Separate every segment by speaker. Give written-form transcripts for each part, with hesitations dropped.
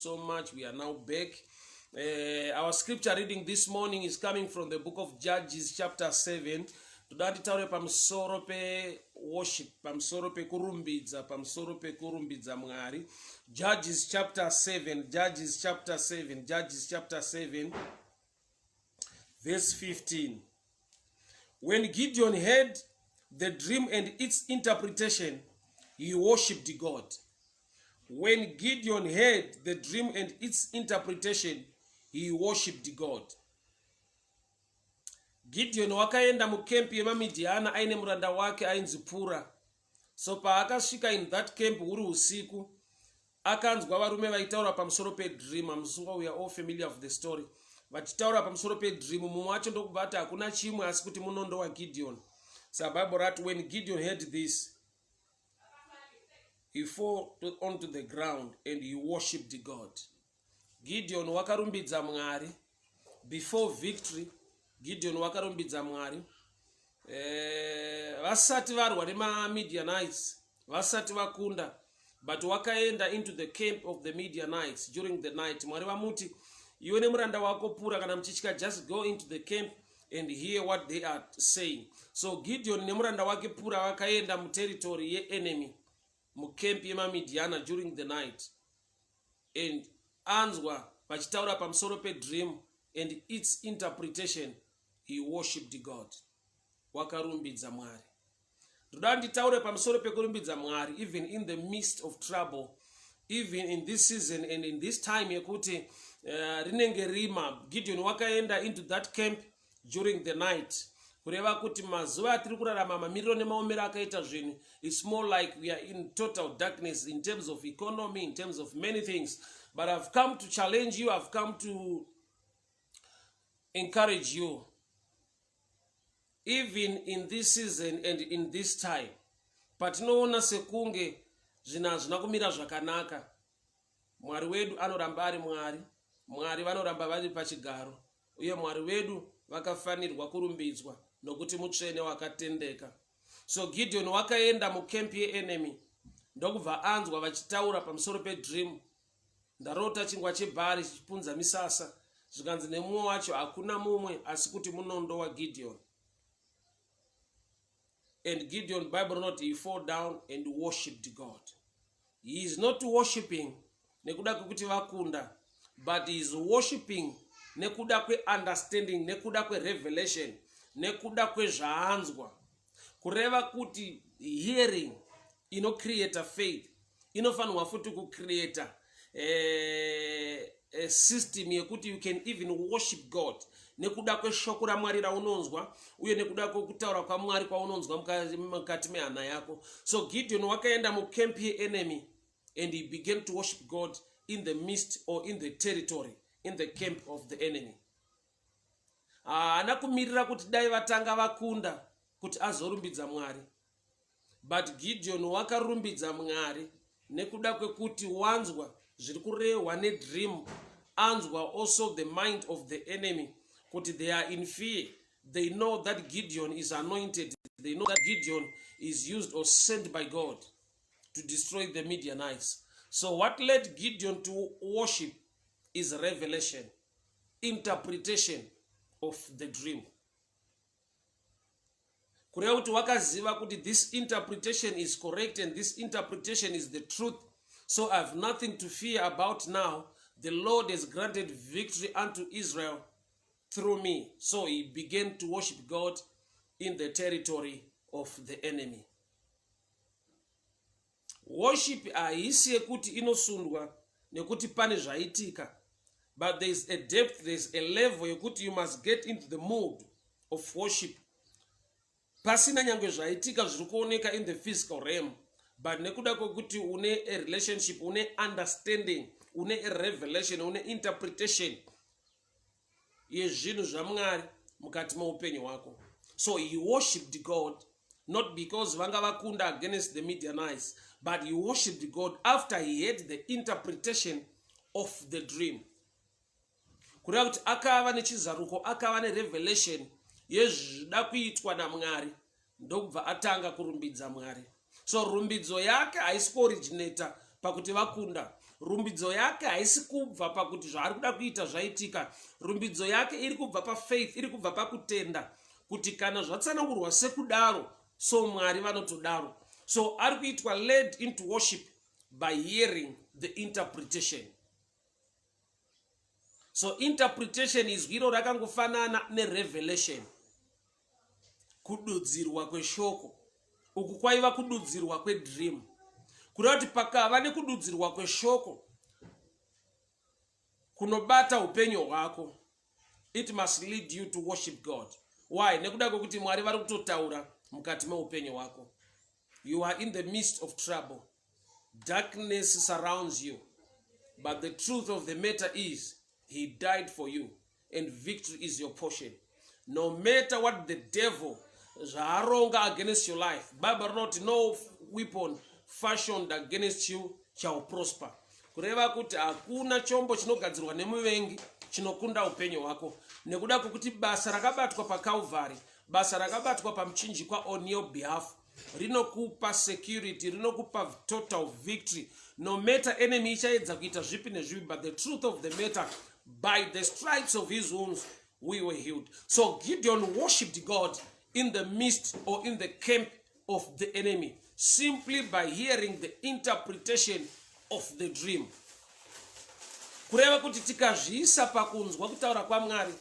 Speaker 1: So much. We are now back. Our scripture reading this morning is coming from the book of Judges, chapter 7. Toda titaure pamusoro peworship, pamusoro pekurumbidza, pamusoro pekurumbidza Mwari. Judges chapter 7, Judges chapter 7, Judges chapter 7, verse 15. When Gideon heard the dream and its interpretation, he worshipped God. When Gideon heard the dream and its interpretation, he worshipped God. Gideon wakaenda mucamp yemaMidhiana aine muranda wake ainzi Pura. So paakasvika in that camp huri usiku, akanzwa varume vaitaura pamusoro pedream. Amusunga, we are all familiar of the story. Vachitaura pamusoro pedream, mumwe wacho ndokubva ati hakuna chimwe asi kuti munondo waGideon. Saka Bible rati, when Gideon heard this, he fall onto the ground and he worshipped God. Gideon wakarumbidza Mwari before victory. Gideon wakarumbidza Mwari vasati varwa nemaMidianites, vasati vakunda, but wakaenda into the camp of the Midianites during the night. Mwari vamuti, "Iwe nemuranda wako Pura, kana muchitya, just go into the camp and hear what they are saying." So Gideon nemuranda wake Pura vakaenda muterritory yeenemy, mucamp yemaMidiana during the night, and anzwa vachitaura pamusoro pedream and its interpretation, he worshipped God. Wakarumbidza Mwari. Ndoda nditaure pamusoro pekurumbidza Mwari even in the midst of trouble, even in this season and in this time yekuti rinenge rima. Gideon wakaenda into that camp during the night, kureva kuti mazuva atiri kurarama, mamiriro nemaomero akaita zvinhu, it's more like we are in total darkness in terms of economy, in terms of many things. But I've come to challenge you, I've come to encourage you, even in this season and in this time patinoona sekunge zvinhu hazvina kumira zvakanaka, Mwari wedu anoramba ari Mwari. Mwari vanoramba vari pachigaro, uye Mwari wedu vakafanirwa kurumbidzwa nokuti mutsvene, wakatendeka. So Gideon wakaenda mucamp yeenemy, ndokubva anzwa vachitaura pamusoro pedream. "Ndarota chingwa chebhari chichipunza misasa." Zvikanzi nemumwe wacho, "Hakuna mumwe asi kuti munondo waGideon." And Gideon, Bible rinoti he fall down and worshipped God. He is not worshipping nekuda kwekuti vakunda, but he is worshipping nekuda kweunderstanding, nekuda kwerevelation, nekuda kwezvaanzwa. Kureva kuti hearing inocreata faith, inofanirwa futi kucreata a system yekuti you can even worship God nekuda kweshoko raMwari raunonzwa, uye nekuda kwekutaura kwaMwari kwaunonzwa mukati mehana yako. So Gideon wakaenda mucamp yeenemy and he began to worship God in the midst or in the territory, in the camp of the enemy. Haana kumirira kuti dai vatanga vakunda kuti azorumbidza Mwari, but Gideon wakarumbidza Mwari nekuda kwekuti wanzwa zviri kurehwa nedream, anzwa also the mind of the enemy kuti they are in fear. They know that Gideon is anointed. They know that Gideon is used or sent by God to destroy the Midianites. So what led Gideon to worship is revelation, interpretation of the dream. Kureva kuti wakaziva kuti this interpretation is correct and this interpretation is the truth, so I have nothing to fear about now. The Lord has granted victory unto Israel through me. So he began to worship God in the territory of the enemy. Worship haisi yekuti inosundwa nekuti pane zvaitika, but there is a depth, there is a level yekuti you must get into the mood of worship pasina nyange zvaitika zviri kuoneka in the physical realm, but nekuda kwekuti une a relationship, une understanding, une a revelation, une interpretation yezvinhu zvaMwari mukati meupenyu hwako. So he worshipped God not because vanga vakunda against the Midianites, but he worshipped God after he had the interpretation of the dream. Kureva kuti akava nechizaruko, akava nerevelation yezvida kuitwa naMwari, ndokubva atanga kurumbidza Mwari. So rumbidzo yake haisi kuoriginata pakuti vakunda, Rumbidzo yake haisi kubva pakuti zvaari kuda kuita zvaitika. Rumbidzo yake iri kubva pafaith, iri kubva pakutenda kuti kana zvatsanangurwa sekudaro, so Mwari vanotodaro. So ari kuitwa led into worship by hearing the interpretation. So interpretation, izwi iro rakangofanana nerevelation, kududzirwa kweshoko. Uku kwaiva kududzirwa kwedream, kureva kuti pakava nekududzirwa kweshoko kunobata upenyu hwako, it must lead you to worship God. Why? Nekuda kwekuti Mwari vari kutotaura mukati meupenyu hwako. You are in the midst of trouble, darkness surrounds you, but the truth of the matter is he died for you and victory is your portion, no matter what the devil zvaaronga against your life. Bible rinoti, "No weapon fashioned against you shall prosper," kureva kuti hakuna chombo chinogadzirwa nemuvengi chinokunda upenyu hwako, nekuda kwekuti basa rakabatwa paCalvary, basa rakabatwa pamuchinjikwa on your behalf rinokupa security, rinokupa total victory, no matter enemy ichaedza kuita zvipi nezvipi. But the truth of the matter, by the stripes of his wounds we were healed. So Gideon worshipped God in the midst or in the camp of the enemy simply by hearing the interpretation of the dream. Kureva kuti tikazviisa pakunzwa kutaura kwaMwari,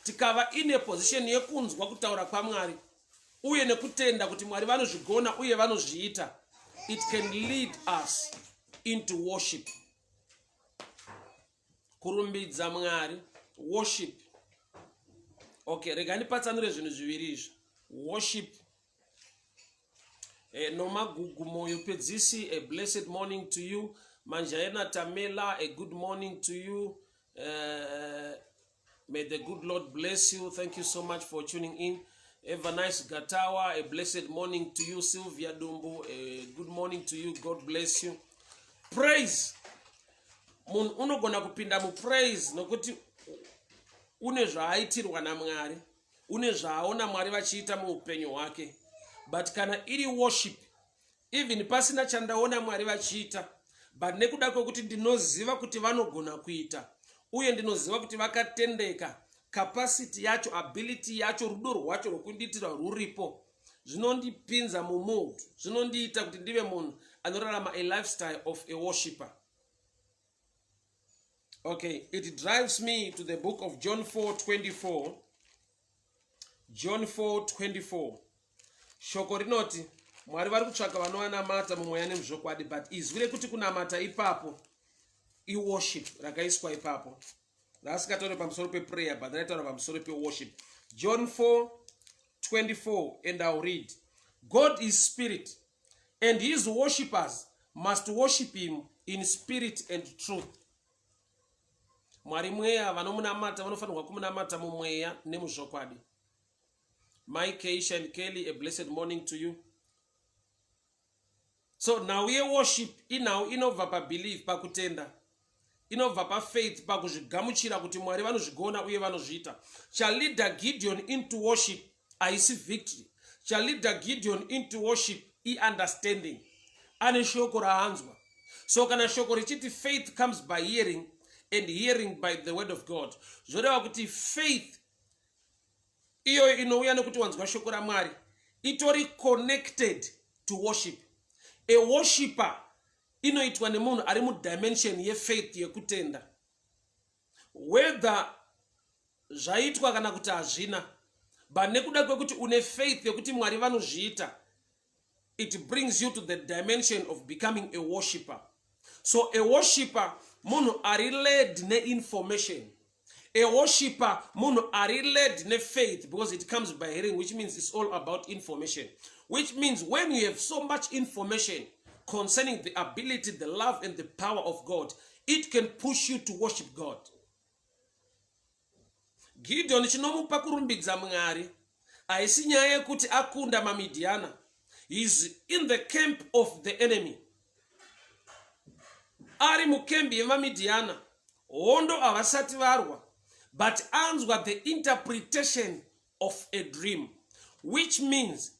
Speaker 1: tikava ine position yekunzwa kutaura kwaMwari uye nekutenda kuti Mwari vanozvigona uye vanozviita, it can lead us into worship, kurumbidza Mwari, worship. Okay, rega ndipatsanure zvinhu zviviri izvi. Worship, Nomagugu Moyo Pedzisi, a blessed morning to you. Manjaena Tamela, a good morning to you. May the good Lord bless you. Thank you so much for tuning in. Eva Nice Gatawa, a blessed morning to you. Sylvia Dumbu, a good morning to you. God bless you. Praise, munhu unogona kupinda mupraise nokuti une zvaaitirwa naMwari, une zvaaona Mwari vachiita muupenyu hwake. But kana iri worship, even pasina chandaona Mwari vachiita, but nekuda kwekuti ndinoziva kuti vanogona kuita uye ndinoziva kuti vakatendeka, capacity yacho, ability yacho, rudo rwacho rwokundiitira ruripo, zvinondipinza mumood, zvinondiita kuti ndive munhu anorarama a lifestyle of a worshipper. Okay, it drives me to the book of John 4:24. John 4:24, shoko rinoti Mwari vari kutsvaka vanovanamata mumweya nemuzvokwadi. But izwi rekuti kunamata ipapo iworship rakaiswa ipapo, raasingatauri pamusoro peprayer, but raitaura pamusoro peworship. John 4:24, and I'll read: "God is spirit, and his worshippers must worship him in spirit and truth." Mwari mweya, vanomunamata vanofanirwa kumunamata mumweya nemuzvokwadi. Mike, Keisha and Kelly, a blessed morning to you. So nhau yeworship inhau inobva pabelief, pakutenda, inobva pafaith, pakuzvigamuchira kuti Mwari vanozvigona uye vanozviita. Chaleada Gideon into worship haisi victory. Chaleada Gideon into worship iunderstanding, ane shoko raanzwa. So kana shoko richiti faith comes by hearing and hearing by the word of God, zvoreva kuti faith iyoyo inouya nekuti wanzwa shoko raMwari itori connected to worship. A worshipper inoitwa nemunhu ari mudimension yefaith, yekutenda, whether zvaitwa kana kuti hazvina, but nekuda kwekuti une faith yekuti Mwari vanozviita, it brings you to the dimension of becoming a worshipper. So a worshipper munhu ari led neinformation. A worshipper munhu ari led nefaith, because it comes by hearing, which means it's all about information, which means when you have so much information concerning the ability, the love and the power of God, it can push you to worship God. Gideon chinomupa kurumbidza Mwari haisi nyaya yekuti akunda maMidhiana. Is in the camp of the enemy, ari mukembi yemaMidhiana, hondo havasati varwa, but anzwa the interpretation of a dream, which means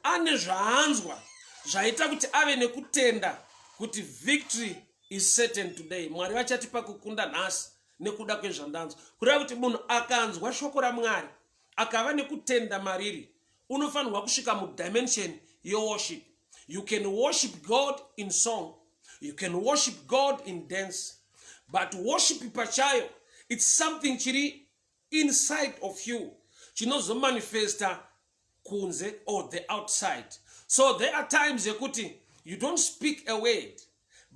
Speaker 1: ane zvaanzwa zvaita kuti ave nekutenda kuti victory is certain today. Mwari vachatipa kukunda nhasi nekuda kwezvandanzwa. Kureva kuti munhu akanzwa shoko raMwari akava nekutenda mariri, unofanirwa kusvika mudimension yeworship. You can worship God in song, you can worship God in dance, but worship pachayo, it's something chiri inside of you chinozomanifesta kunze or the outside. So there are times yekuti you don't speak a word,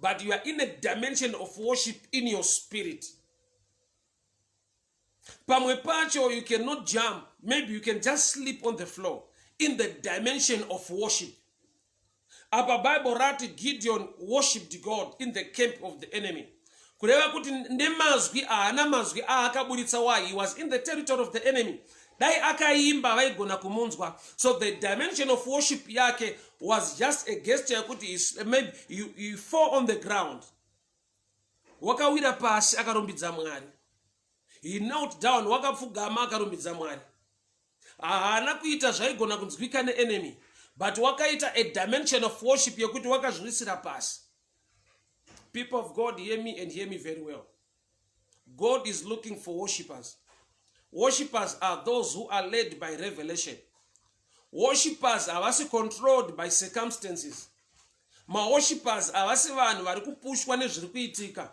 Speaker 1: but you are in a dimension of worship in your spirit. Pamwe pacho you cannot jump, maybe you can just sleep on the floor in the dimension of worship. Apa Bible rati Gideon worshipped God in the camp of the enemy, kureva kuti nemazwi haana mazwi aakaburitsa. Why? He was in the territory of the enemy. Dai akaimba, vaigona kumunzwa. So the dimension of worship yake was just a gesture yekuti maybe you fall on the ground, wakawira pasi akarumbidza Mwari. He knelt down, wakapfugama akarumbidza Mwari. Haana kuita zvaigona kunzwika neenemy, but wakaita a dimension of worship yekuti wakazviwisira pasi. People of God, hear me and hear me very well. God is looking for worshippers. Worshippers are those who are led by revelation. Worshippers havasi controlled by circumstances. Maworshippers havasi vanhu vari kupushwa nezviri kuitika,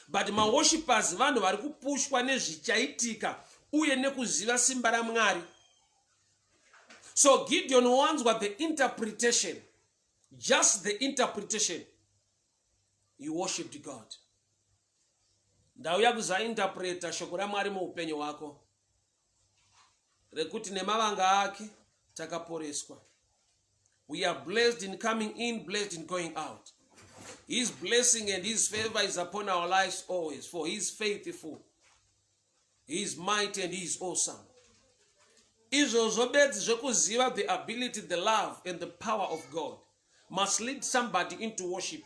Speaker 1: but maworshippers vanhu vari kupushwa nezvichaitika uye nekuziva simba raMwari. So Gideon wanzwa the interpretation, just the interpretation, you worshipped God. Ndauya kuzointerpreta shoko raMwari muupenyu hwako rekuti nemavanga ake takaporeswa. We are blessed in coming in, blessed in going out. His blessing and his favor is upon our lives always, for he is faithful, he is mighty and he is awesome. Izvozvo bedzi zvekuziva the ability, the love and the power of God must lead somebody into worship.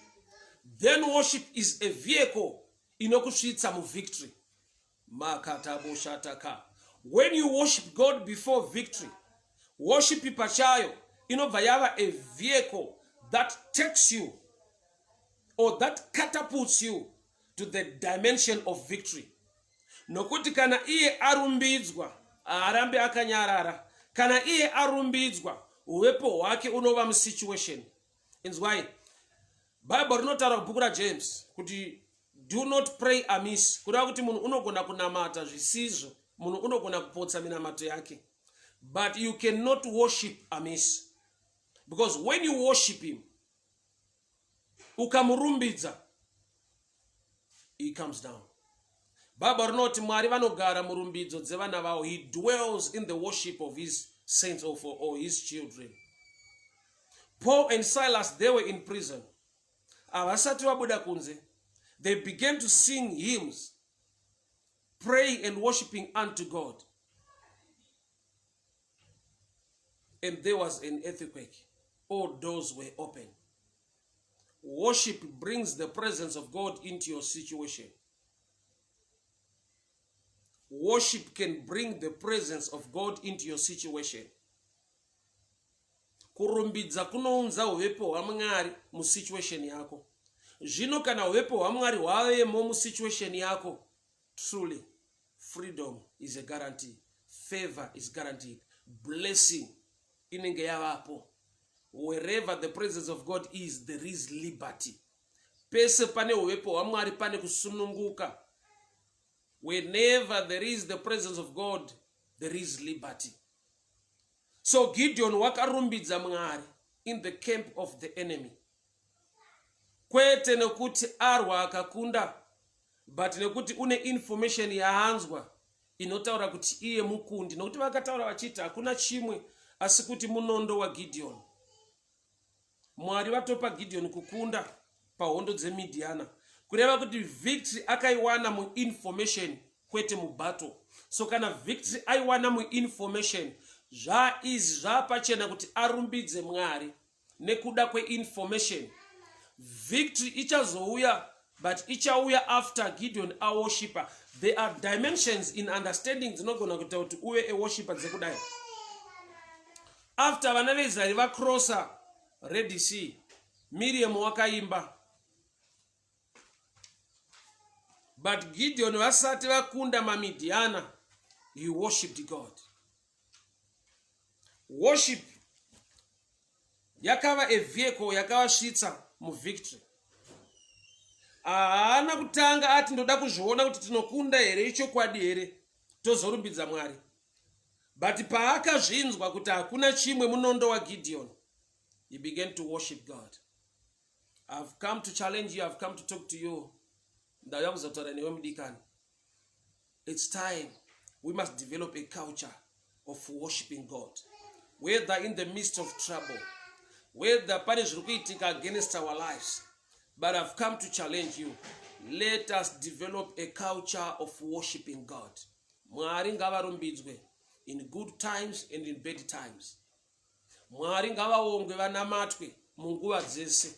Speaker 1: Then worship is a vehicle inokusvitsa muvictory. Makataboshataka. When you worship God before victory, worship pachayo inobva yava a vehicle that takes you or that catapults you to the dimension of victory, nokuti kana iye arumbidzwa, haarambi akanyarara. Kana iye arumbidzwa, uvepo hwake unova musituation. Inzwai, Bhaibheri rinotaura kubhuku raJames kuti do not pray amiss, kureva kuti munhu unogona kunamata zvisizvo, munhu unogona kupotsa minamato yake, but you cannot worship amiss, because when you worship him, ukamurumbidza, he comes down. Bhaibheri rinoti Mwari vanogara murumbidzo dzevana vavo. He dwells in the worship of his saints or his children. Paul and Silas, they were in prison, havasati vabuda kunze. They began to sing hymns, praying and worshiping unto God, and there was an earthquake. All doors were open. Worship brings the presence of God into your situation. Worship can bring the presence of God into your situation. Kurumbidza kunounza uvepo hwaMwari musituation yako. Zvino kana uvepo hwaMwari hwavemo musituation yako, truly freedom is a guarantee, favor is guaranteed, blessing inenge yavapo. Wherever the presence of God is, there is liberty. Pese pane uvepo hwaMwari pane kusununguka. Whenever there is the presence of God, there is liberty. So Gideon wakarumbidza Mwari in the camp of the enemy, kwete nekuti arwa akakunda, but nekuti une information yaanzwa inotaura kuti iye mukundi, nokuti vakataura vachiti hakuna chimwe asi kuti munondo waGideon. Mwari vatopa Gideon kukunda pahondo dzeMidhiana, kureva kuti victory akaiwana muinformation, kwete mubattle. So kana victory aiwana muinformation, zvaizi zvapachena kuti arumbidze Mwari nekuda kweinformation. Victory ichazouya, but ichauya after Gideon aworshipa. There are dimensions in understanding dzinogona kuita kuti uve aworshipa dzekudai. After vana veIsraeri vacrossa Red Sea, Miriam wakaimba. But Gideon vasati vakunda maMidhiana, he worshipped God. Worship yakava a vehicle yakavasvitsa muvictory. Haana kutanga ati, "Ndoda kuzviona kuti tinokunda here, ichokwadi here, tozorumbidza Mwari." But paakazvinzwa kuti hakuna chimwe munondo waGideon, he began to worship God. I've come to challenge you, I've come to talk to you. Ndauya kuzotaura newe, mudikani. It's time we must develop a culture of worshiping God, whether in the midst of trouble, whether pane zviri kuitika against our lives. But I've come to challenge you: let us develop a culture of worshiping God. Mwari ngavarumbidzwe in good times and in bad times. Mwari ngavaongwe, vanamatwe munguva dzese.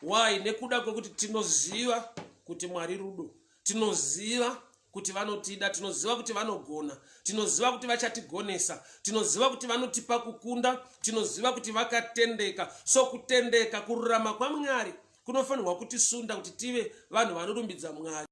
Speaker 1: Why? Nekuda kwekuti tinoziva kuti Mwari rudo, tinoziva kuti vanotida, tinoziva kuti vanogona, tinoziva kuti vachatigonesa, tinoziva kuti vanotipa kukunda, tinoziva kuti vakatendeka. So kutendeka, kururama kwaMwari kunofanirwa kutisunda kuti tive vanhu vanorumbidza Mwari.